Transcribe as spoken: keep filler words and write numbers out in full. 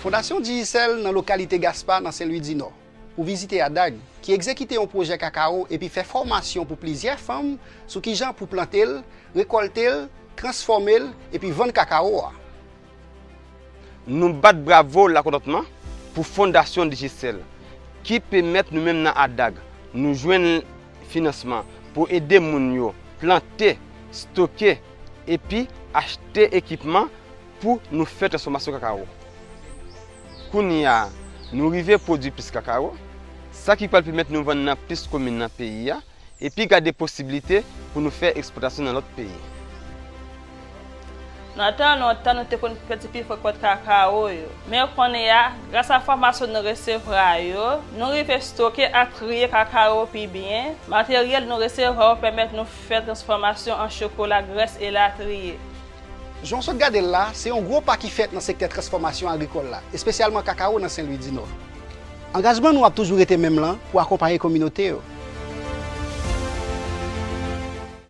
Fondasyon Digicel nan lokalite Gaspa nan Sen Lwi di Nò pou vizite Adag, ki egzekite yon pwojè kakawo epi fè fòmasyon pou plizyè fanm sou kijan pou plante l, rekòlte l, transfòme l epi vann kakawo a. Nou bat bravo lakontantman pou Fondasyon Digicel ki pèmèt nou menm nan Adag nou jwenn finansman pou ede moun yo plante, stoke epi achte ekipman pou nou fè transfòmasyon kakawo. Kounye a, nou rive pwodui plis kakawo, sa ki pral pèmèt nou vann nan plis komin nan peyi a, epi gade posiblite pou nou fè ekspòtasyon nan lòt peyi. Nan tan lontan, nou te konn pèdi pi frekant kakawo yo. Men kounye a, gras a fòmasyon nou resevwa yo, nou rive stoke ak triye kakawo pi byen. Materyèl nou resevwa yo pèmèt nou fè transfòmasyon an chokola, grès elatriye. Jan w sot gade l la, se yon gwo pa ki fèt nan sektè transfòmasyon agrikòl la, espesyalman kakawo nan Sen Lwi di Nò. Angajman nou ap toujou rete menm lan pou akonpaye kominote yo.